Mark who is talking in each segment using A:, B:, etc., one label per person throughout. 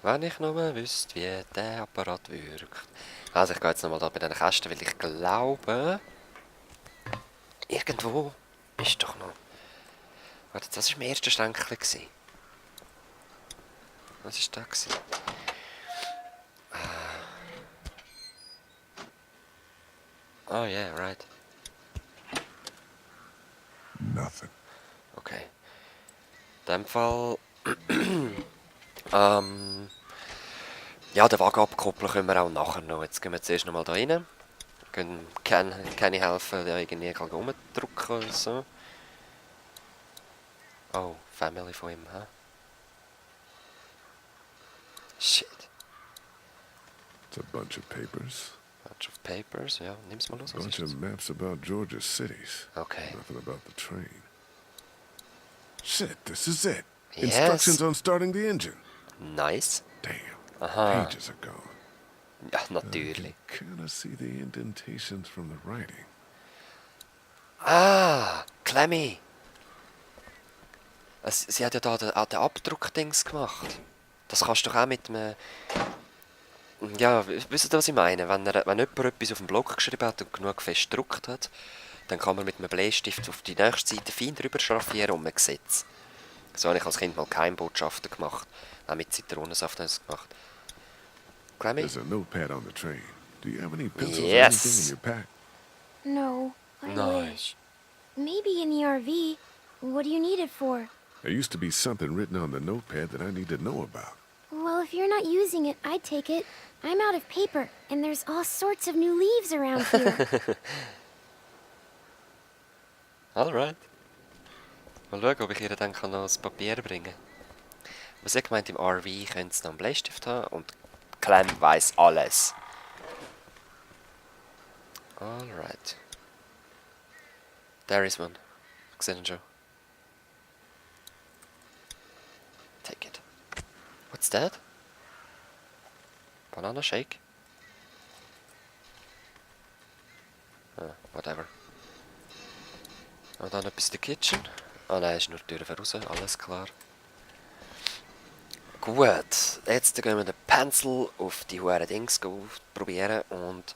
A: Wenn ich nur wüsste, wie der Apparat wirkt. Also ich gehe jetzt nochmal da bei den Kästen, weil ich glaube... Irgendwo ist doch noch... Warte, das war mein erster Schränkchen gewesen. Was war das gewesen? Oh yeah, right.
B: Nothing.
A: Okay. In dem Fall... ähm... Ja, den Wagen abkoppeln können wir auch nachher noch. Jetzt gehen wir zuerst noch mal da rein. Kann ich helfen, da irgendwie rumdrücken oder so. Oh, Family von ihm, hä? Shit.
B: It's a bunch of papers.
A: Bunch of papers, ja, nimm's mal los. Was
B: Bunch
A: ist
B: of
A: das?
B: maps about Georgia's cities.
A: Okay.
B: Nothing about the train. Shit, this is it.
A: Yes.
B: Instructions on starting the engine.
A: Nice.
B: Damn.
A: Aha.
B: Pages are gone.
A: Ja,
B: I
A: natürlich.
B: can kind of see the indentations from the writing.
A: Ah, Clemmy. Sie hat ja da den Abdruckdings gemacht. Das kannst du doch auch mit einem... Ja, wisst ihr, was ich meine? Wenn jemand etwas auf dem Blog geschrieben hat und genug fest gedruckt hat, dann kann man mit einem Bleistift auf die nächste Seite fein drüber schraffieren und ein Gesetz. So habe ich als Kind mal Geheimbotschaften gemacht. Auch mit Zitronensaft habe ich das gemacht. Clemmy?
B: There's a notepad on the train. Do you have any pencils or
A: Yes.
B: anything in your pack?
C: No, I
A: Nice.
C: wish. Maybe in the RV. What do you need it for?
B: There used to be something written on the notepad that I need to know about.
C: Well, if you're not using it, I'd take it. I'm out of paper, and there's all sorts of new leaves around here.
A: Alright. Mal schauen, ob ich ihr dann noch das Papier bringen kann. Was ich gemeint, im RV könnte es noch einen Bleistift haben und Clem weiss alles. Alright. There is one. Ich sehe ihn schon. Take it. What's that? Banana shake? Ah, whatever. Und dann etwas in der Kitchen. Ah nein, ist nur die Tür voraus, alles klar. Gut, jetzt gehen wir den Pencil auf die hohen Dings probieren und...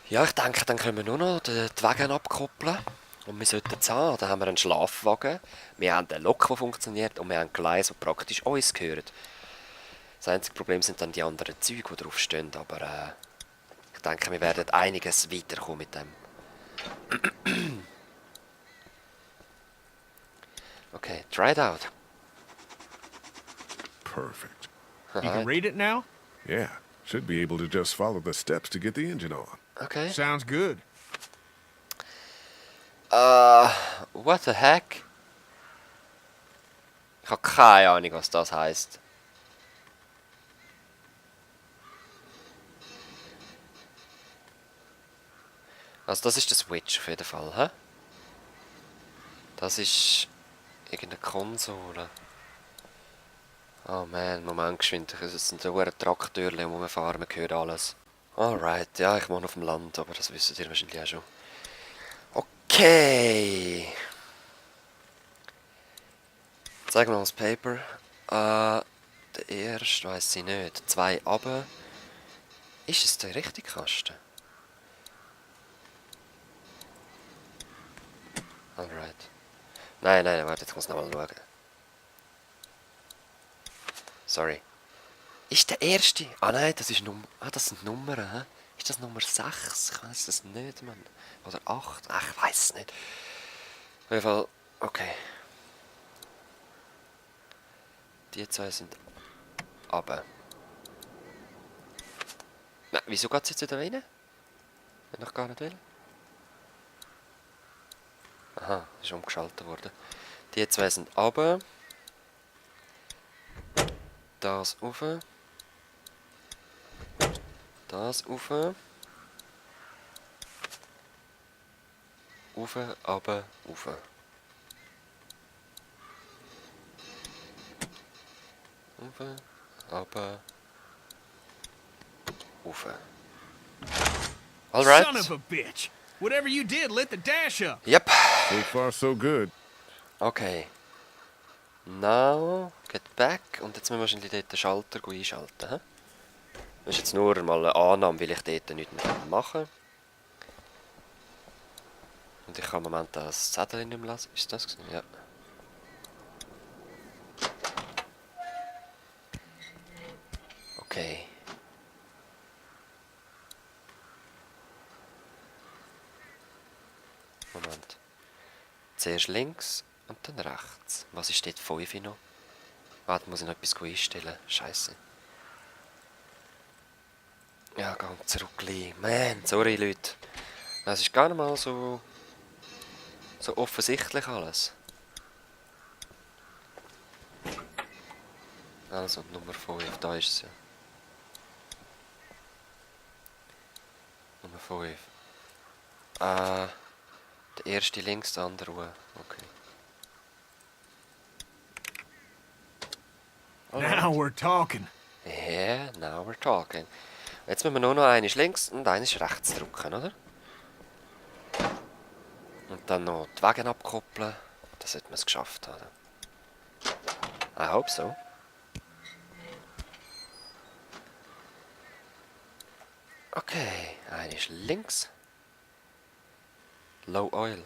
A: Ja, ich denke, dann können wir nur noch die Wagen abkoppeln. Und wir sollten es haben. Dann haben wir einen Schlafwagen, wir haben eine Lok, die funktioniert und wir haben Gleise, die praktisch uns gehören. Das einzige Problem sind dann die anderen Züge, die draufstehen, aber ich denke, wir werden einiges weiterkommen mit dem. Okay, try it out.
B: Perfect.
D: You can read it now?
B: Yeah, should be able to just follow the steps to get the engine on.
A: Okay.
D: Sounds good.
A: What the heck? Ich habe keine Ahnung, was das heisst. Also das ist der Switch auf jeden Fall, hä? Das ist irgendeine Konsole. Oh man, Moment geschwind. Es sind so Trakteure, die rumfahren, man hört alles. Alright, ja, ich wohne auf dem Land, aber das wisst ihr wahrscheinlich auch schon. Okay. Zeig mal das Paper. Der erste weiss ich nicht. 2 runter. Ist es der richtige Kasten? Alright. Nein, warte, jetzt muss ich nochmal schauen. Sorry. Ist der erste? Ah nein, das ist das sind Nummern, hä? Ist das Nummer 6? Ich weiß es nicht, Mann. Oder 8? Ach, ich weiß es nicht. Auf jeden Fall, okay. Die 2 sind runter. Nein, wieso geht es jetzt wieder rein? Wenn ich gar nicht will. Aha, ist umgeschaltet worden. Die 2 sind runter. Das rauf. Das rauf. Rauf, runter, rauf. Rauf, runter, rauf. Alright.
D: Son of a bitch! Whatever you did lit the dash up.
A: Yep.
B: So far, so good.
A: Okay. Now, get back. Und jetzt müssen wir wahrscheinlich dort den Schalter einschalten. He? Das ist jetzt nur mal eine Annahme, weil ich dort nichts mehr machen kann. Und ich kann im Moment das Zettel nicht mehr lesen. Ist das gewesen? Ja. Okay. Moment. Zuerst links und dann rechts. Was ist dort 5 noch? Warte, muss ich noch etwas einstellen? Scheiße. Ja, ganz zurück. Man, sorry Leute. Das ist gar nicht mal so offensichtlich alles. Also, Nummer 5, da ist es ja. Nummer 5. Der erste links, der andere Ruhe. Okay.
D: Now we're talking.
A: Yeah, now we're talking. Jetzt müssen wir nur noch eines links und eines rechts drücken, oder? Und dann noch die Wege abkoppeln. Das sollte man es geschafft haben. I hope so. Okay, eines links. Low oil.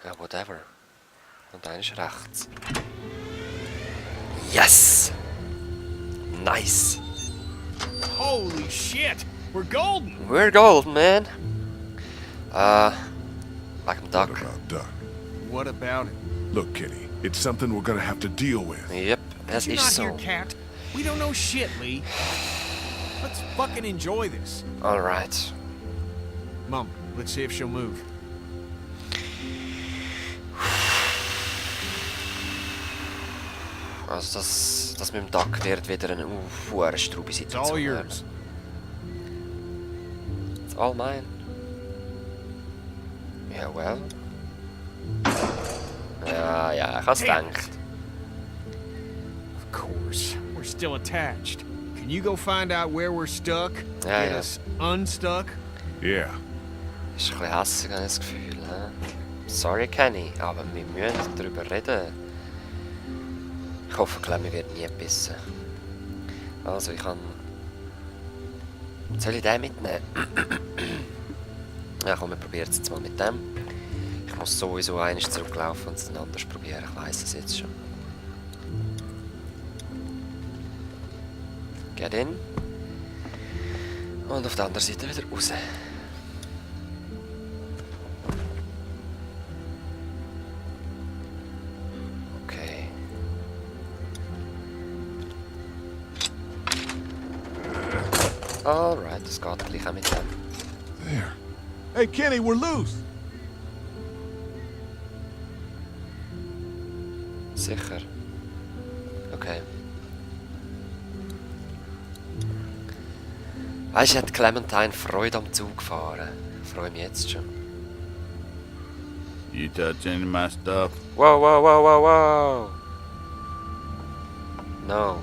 A: Ja, whatever. Und eines rechts. Yes! Nice!
D: Holy shit! We're golden!
A: We're golden, man! Wegen dem
B: What
A: Duck.
B: about Duck?
D: What about it?
B: Look, Kenny, it's something we're gonna have to deal with.
A: Yep, das
D: Did you
A: ist
D: not
A: so.
D: hear, Cat? We don't know shit, Lee. Let's fucking enjoy this.
A: Alright.
D: Mom, let's see if she'll move.
A: Also das mit dem Duck wird wieder eine hohe straube
D: It's all
A: Situation werden.
D: yours.
A: It's all mine. Ja, well. Ja, ich hab's
D: Damn
A: gedacht.
D: Of course. We're still attached. Can you go find out where we're stuck?
A: Ja,
D: Get
A: ja.
D: us unstuck?
B: Yeah.
A: Ist ein bisschen hässlich, habe ich das Gefühl. He? Sorry, Kenny, aber wir müssen darüber reden. Ich hoffe, Clemmy wird nie gebissen. Also, ich kann... Soll ich den mitnehmen? Ja, komm, wir probieren es jetzt mal mit dem. Ich muss sowieso einmal zurücklaufen und es dann anders probieren. Ich weiss es jetzt schon. Get in. Und auf der anderen Seite wieder raus. Okay. Alright, das geht gleich auch mit dem.
B: There. Hey, Kenny, we're loose.
A: Sicher. Okay. Weißt du, hat Clementine Freude am Zugfahren. Ich freue mich jetzt schon.
E: You touch any of my stuff?
A: Wow, wow, wow, wow, wow! No.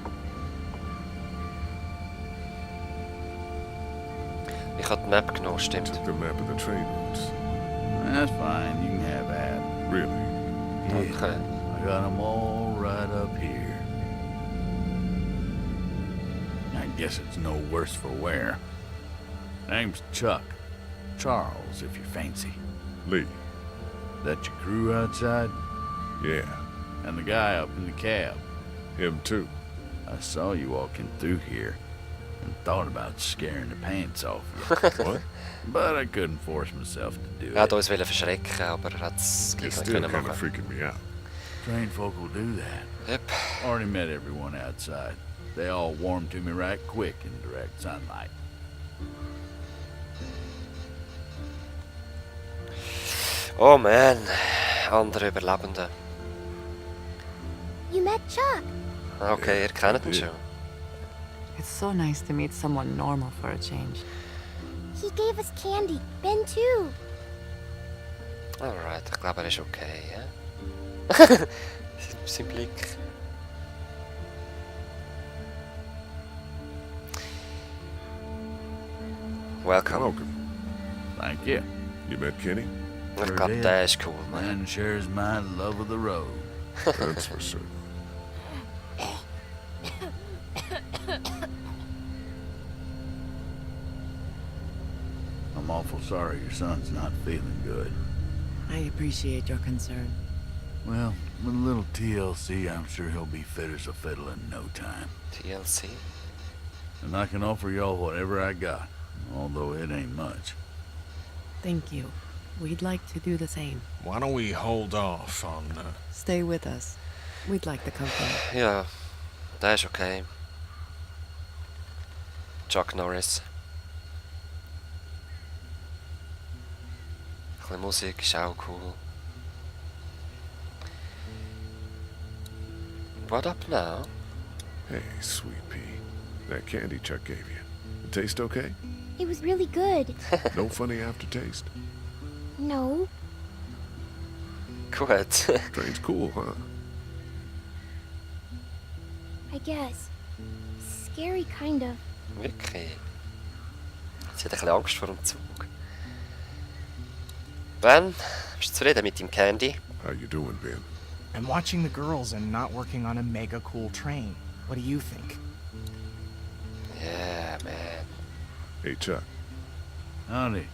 A: Ich habe die Map genommen, stimmt.
B: Took the map of the train routes.
E: That's fine, you can have that.
B: Really?
A: Danke.
E: I got 'em all right up here. I guess it's no worse for wear. Name's Chuck. Charles, if you fancy.
B: Lee.
E: That your crew outside?
B: Yeah.
E: And the guy up in the cab?
B: Him too.
E: I saw you walking through here and thought about scaring the pants off you.
B: What?
E: But I couldn't force myself to do
A: Er hat
E: it.
A: uns verschrecken, aber er hat es gleich
B: It's
A: nicht
B: still
A: können
B: kind of
A: machen.
B: freaking me out.
E: Trained folk will do that.
A: Yep.
E: Already met everyone outside. They all warmed to me right quick in direct sunlight.
A: Oh man, andere Überlebende.
C: You met Chuck.
A: Okay, ihr kennt ihn
B: Ja.
A: schon.
F: It's so nice to meet someone normal for a change.
C: He gave us candy. Ben too.
A: Alright, ich glaube, er ist okay, ja? Sein Blick. Welcome.
B: Welcome.
E: Thank you.
B: You met Kenny?
A: Ich glaube, der ist cool, man.
E: Man shares my love of the road.
B: That's for certain.
E: I'm awful sorry your son's not feeling good.
F: I appreciate your concern.
E: Well, with a little TLC, I'm sure he'll be fit as a fiddle in no time.
A: TLC.
E: And I can offer y'all whatever I got, although it ain't much.
F: Thank you. We'd like to do the same.
D: Why don't we hold off on...
F: Stay with us. We'd like the company.
A: Ja, der ist okay. Chuck Norris. Ein bisschen Musik ist auch cool. What up now?
B: Hey, sweet pea. That candy Chuck gave you. It taste okay?
C: It was really good.
B: No funny aftertaste?
C: No.
A: Gut.
B: Train's cool, huh?
C: I guess. Scary, kind of.
A: Wirklich. Sie hat ein bisschen Angst vor dem Zug. Ben, bist du zufrieden mit dem Candy?
B: How you doing, Ben?
G: I'm watching the girls and not working on a mega cool train. What do you think?
A: Yeah, man.
B: Hey, Chuck,
E: Howdy.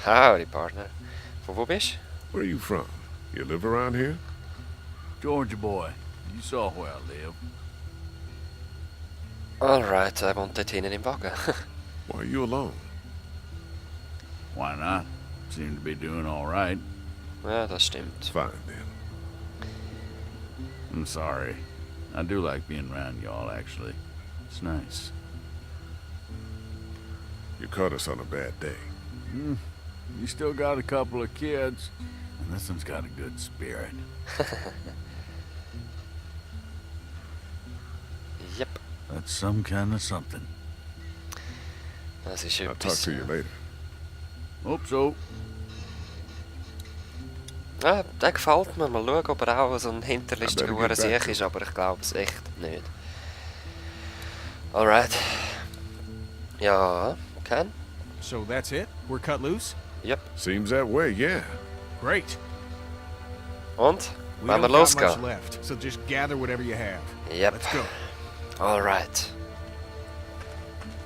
A: Howdy, partner. Von wo bist
B: where are you from? You live around here?
E: Georgia boy, you saw where I live.
A: du? Alright, er wohnt dort hinten im Wagen.
B: Why are you alone?
E: Why not? Seem to be doing all right.
A: Ja, das stimmt.
B: Fine, then.
E: I'm sorry. I do like being around y'all, actually. It's nice.
B: You caught us on a bad day.
E: You still got a couple of kids, and this one's got a good spirit.
A: Yep,
E: That's some kind of something.
A: das ist
B: I'll talk
A: etwas.
B: to you later.
E: Hope so.
A: Ja, der gefällt mir. Mal schauen, ob er auch so ein hinterlistiger
B: I better get back
A: Hurensiech
B: to
A: ist, aber ich glaube es echt nicht. Alright. Ja, Ken?
D: So that's it? We're cut loose?
A: Yep.
B: Seems that way, yeah.
D: Great.
A: Und?
D: We
A: Wollen wir
D: don't got much
A: losgehen?
D: left, so just gather whatever you have.
A: Yep.
D: Let's go.
A: Alright.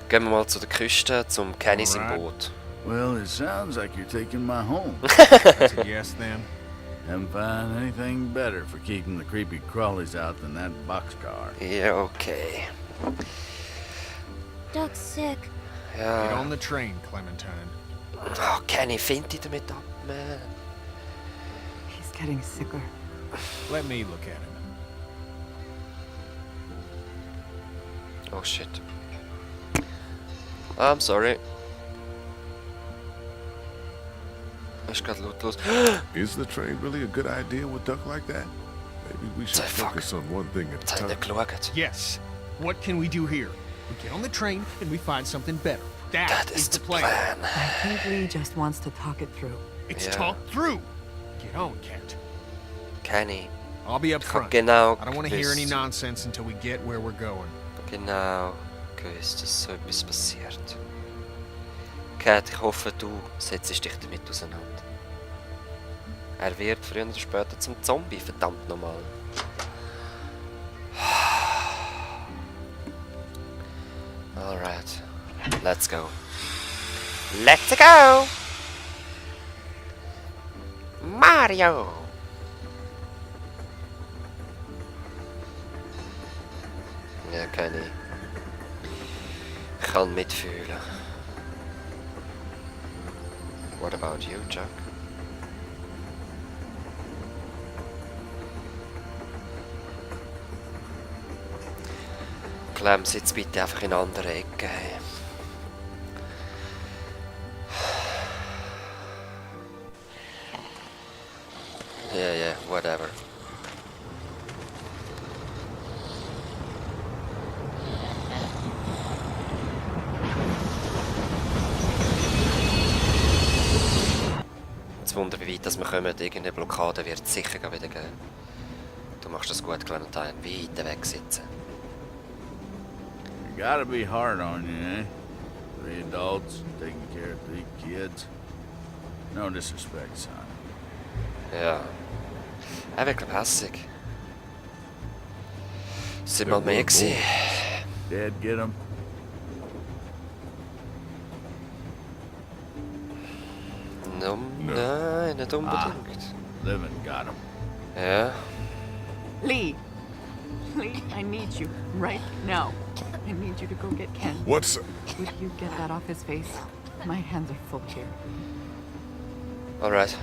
A: Gehen wir mal zu der Küste, zum Kennys im
D: Alright.
A: Boot.
E: Well, it sounds like you're taking my home.
D: That's a yes then.
E: Haven't found anything better for keeping the creepy crawlies out than that boxcar.
A: Ja, okay.
C: Duck's sick.
D: Get
A: Ja.
D: on the train, Clementine.
A: Oh, Kenny, find dich damit ab, man.
F: He's getting sicker.
D: Let me look at him.
A: Oh shit. I'm sorry. Ist gerade lautlos.
B: Is the train really a good idea with Duck like that? Maybe we should
A: Fuck.
B: focus on one thing at
A: Jetzt
B: a
A: habe ich
B: time.
A: nicht geschaut.
D: Yes. What can we do here? We get on the train and we find something better.
A: That
D: That
A: is
D: is
A: the
D: the plan.
A: plan.
F: I think Lee just wants to talk it through.
D: It's
A: Yeah.
D: talked through. Get on, Kent.
A: Kenny,
D: I'll be up
A: ich habe
D: front.
A: genau
D: I don't want to hear any
A: gewusst,
D: nonsense until we get where we're going.
A: genau gewusst, dass so etwas passiert. Kat, ich hoffe, du setzt dich damit auseinander. Er wird früher oder später zum Zombie, verdammt nochmal. Alright, let's go. Let's go! Mario! Ja, keine. Ich kann mitfühlen. What about you, Chuck? Clem, sitz bitte einfach in einer anderen Ecke. Hey. Yeah, whatever. Jetzt wundern, wie weit dass wir kommen. Irgendeine Blockade wird es sicher wieder geben. Du machst das gut, Clementine. Weit weg sitzen.
E: You gotta be hard on you, eh? 3 adults taking care of 3 kids. No disrespect, son.
A: Ja. Er wird, glaub hässig. Sind mal mehr gewesen.
E: Dad get him?
A: Nein, nicht unbedingt.
E: Livin got him.
A: Ja.
F: Lee! Lee, I need you right now. I need you to go get Ken.
B: What's...
F: Would you get that off his face? My hands are full here.
A: Alright.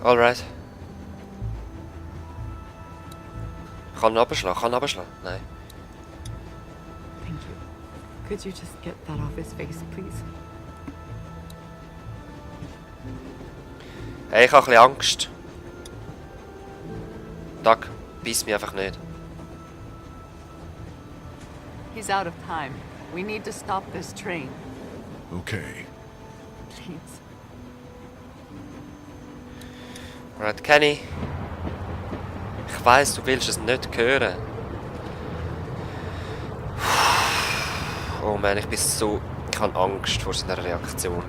A: Alright. Kann ihn abschlagen, Nein.
F: Thank you. Could you just get that off his face, please?
A: Hey, ich habe ein bisschen Angst. Doc, beiß mich einfach nicht.
F: He's out of time. We need to stop this train.
B: Okay.
F: Please.
A: Alright, Kenny. Ich weiss, du willst es nicht hören. Oh man, ich habe Angst vor seiner Reaktion.